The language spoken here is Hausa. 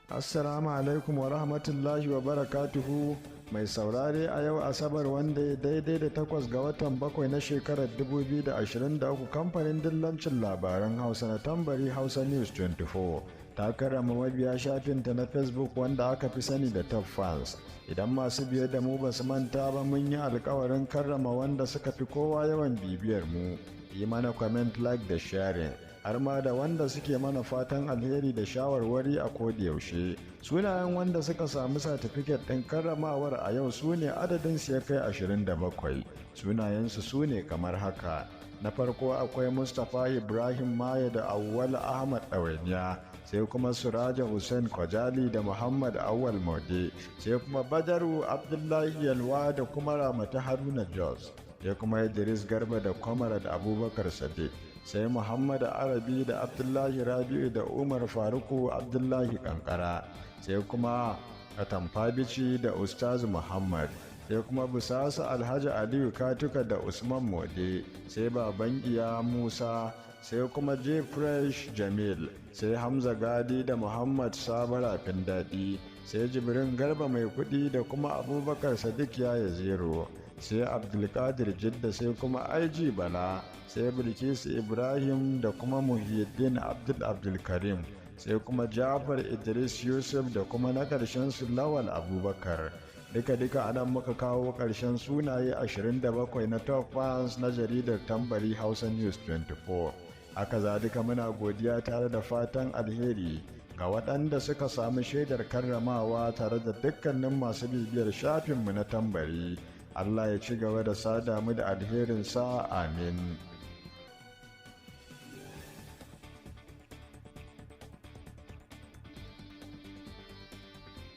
Assalamu alaikum wa rahmatullahi wa barakatuhu. Mai saurare, a yau Asabar, wanda ya daidai da 8 ga watan 7 na shekarar 2023, kamfanin dillancin labaran Hausa na Tambari Hausa News 24 ta karrama mabiya shafinta na Facebook wanda aka fi sani da Top Fans. Idan masu biye da mu ba su manta ba, mun yi alkawarin karrama wanda suka fi kowa yawan bibiyar mu, yi mana comment, like da sharing, har ma da wanda suke mana fatan alheri da shawarwari a yaushe. Sunayen wanda suka samu satifiket ɗin karramawar a yau su ne adadin su ya kai 27. Sunayensu su ne kamar haka: na farko akwai Mustapha Ibrahim Maya da Awwal Ahmad Ɗawainiya, sai kuma Suraja Hussein Kwajali da Muhammad Awwal Mode, sai kuma Badaru Abdullahi Yalwa da kuma Ramata Haruna Jos, sai kuma Idris Garba da Kwamarad Abubakar Sadiq, sai Muhammad Arabi da Abdullahi Rabi'u da Umar Faruku Abdullahi Kankara, sai kuma Atamfa Bici da Ustaz Muhammad, sai kuma Busasa Alhaji Aliyu Katuka da Usman Mode, sai Baban Iya Musa, sai kuma J Fresh Jamil, sai Hamza Gadi da Muhammad Sabara Daɗi, sai Jibrin Garba Mai Kuɗi da kuma Abubakar Sadiq Yaya Zero, sai Abdulkadir Jidda, sai kuma IG Bala, sai Bilkisu Ibrahim da kuma Muhyiddin Abdul Abdulkarim, sai kuma Jafar Idris Yusuf da kuma na ƙarshen su Lawal Abubakar. Duka-duka anan muka kawo ƙarshen sunaye 27 na Top Fans na jaridar Tambari Hausa News 24. Haka zalika, muna godiya tare da fatan alheri ga waɗanda suka samu shaidar karramawa tare da dukkanin masu bibiyar shafinmu na Tambari. Allah ya ci gaba da sada mu da alherinsa, amin.